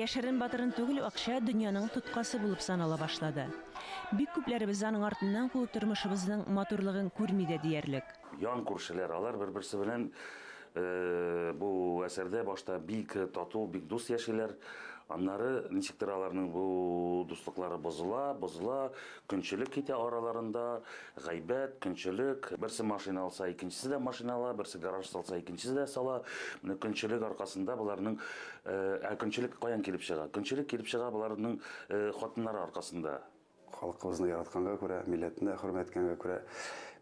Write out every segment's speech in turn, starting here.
Яшерен-батырын түгел, акча дөньяның тоткасы булып санала башлады. Бик күпләребез аның артыннан куып тормышыбызның матурлыгын күрми дә диярлек. Ян күршеләр, алар бер-берсе белән бу әсәрдә башта бик тату, бик дус яшиләр. Аннары ничектер аларның бу дуслыклары бозыла, бозыла, көнчелек китә араларында, гайбәт, көнчелек. Берсе машина алса, икенчесе дә машина ала, берсе гараж салса, икенчесе дә сала. Менә көнчелек аркасында боларның, ә көнчелек каян килеп чыга? Көнчелек килеп чыга боларның хатыннары аркасында. Халкыбызны яратканга күрә, милләтне хөрмәт иткәнгә күрә,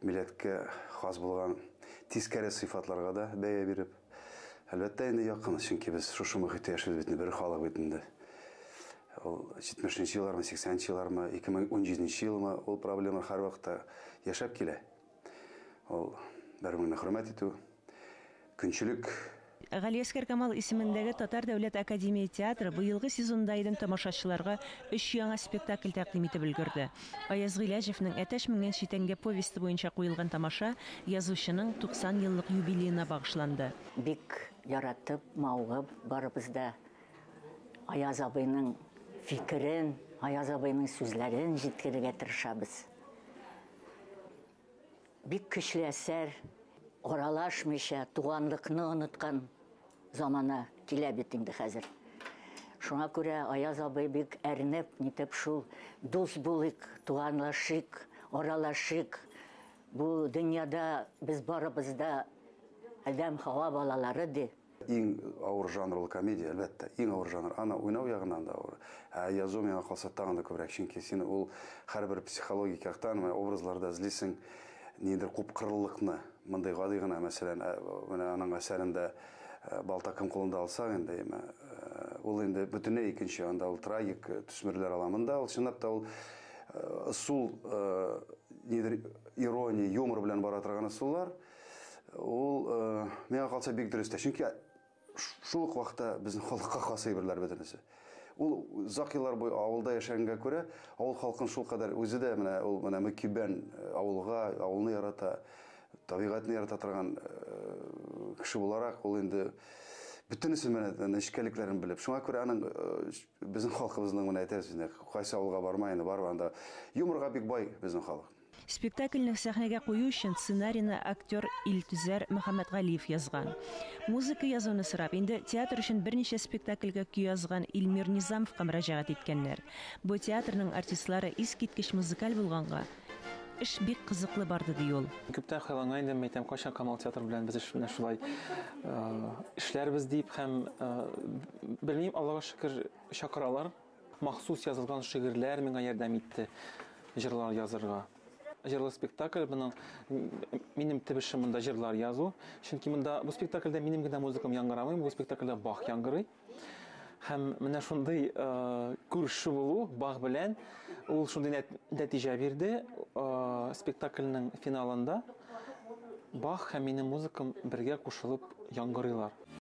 милләткә хас булган тискәре сыйфатларга да бәя биреп, әлбәттә инде якын, чөнки без шушы мохиттә яшибез бит инде, бер халык бит инде. Ул 70 нче еллармы, 80 нче еллармы, 2017 нче елмы, ул проблема һәрвакытта яшәп килә. Ул бер-береңне хөрмәт итү, көнчелек. Галиәсгар Камал исемендәге Татар дәүләт академия театры быелгы сезонда инде тамашачыларга өч яңа спектакль тәкъдим итеп өлгерде. Аяз Гыйләҗевнең Әтәч менгән читәнгә повесте буенча куелган тамаша язучының 90 еллык юбилеена багышланды. Бик яратып, мавыгып барыбыз да Аяз абыйның фикерен, Аяз абыйның сүзләрен җиткерергә тырышабыз. Бик көчле әсәр, аралашмыйча, туганлыкны оныткан замана килә бит инде хәзер. Шуңа күрә Аяз абый бик әрнеп, нитеп шул дус булыйк, туганлашыйк, аралашыйк. Бу дөньяда без барыбыз да Адәм, Һава балалары, ди. Иң авыр жанр ул комедия, әлбәттә. Иң авыр жанр. Аны уйнау ягыннан да авыр. Ә язу миңа калса тагын да күбрәк. Чөнки син ул һәрбер психологик яктан менә образларда эзлисең ниндидер күпкырлылыкны. Мондый гади гына, мәсәлән, менә аның әсәрендә Балта кем кулында алсак инде, әйме, ул инде бөтенләй икенче, анда ул трагик төсмерләр ала. Монда ул чынлап та ул ысул нидер ирония, юмор белән бара торган ысуллар. Ул миңа калса бик дөрес тә. Чөнки шул ук вакытта безнең халыкка хас әйберләр бөтенесе. Ул озак еллар буе авылда яшәгәнгә күрә, авыл халкын шулкадәр үзе дә менә ул менә мөкиббән авылга, авылны ярата, табигатьне ярата торган кеше буларак, ул инде бөтенесен менә нечкәлекләрен белеп. Шуңа күрә аның безнең халкыбызның менә әйтәбез инде, кайсы авылга барма инде, барыбер анда юморга бик бай безнең халык. Спектакльне сәхнәгә кую өчен сценарийны актер Илтөзәр Мөхәммәтгалиев язган. Музыка язуны сорап, инде театр өчен берничә спектакльгә көй язган Илмир Низамовка мөрәҗәгать иткәннәр. Бу театрның артистлары искиткеч музыкаль булганга, эш бик кызыклы барды, ди ул. Күптән хыялланган идем, әйтәм, кайчан Камал театры белән без менә шулай эшләрбез дип һәм, белмим, Аллага шөкер, чакыралар. Махсус язылган шигырьләр миңа ярдәм итте җырлар язырга. Җырлы спектакль моның минем төп эшем монда җырлар язу. Чөнки монда бу спектакльдә минем генә музыкам яңгырамый, бу спектакльдә Бах яңгырый. Һәм менә шундый күрше булу Бах белән ул шундый нәтиҗә бирде. Спектакльнең финалында Бах һәм минем музыкам бергә кушылып яңгырыйлар.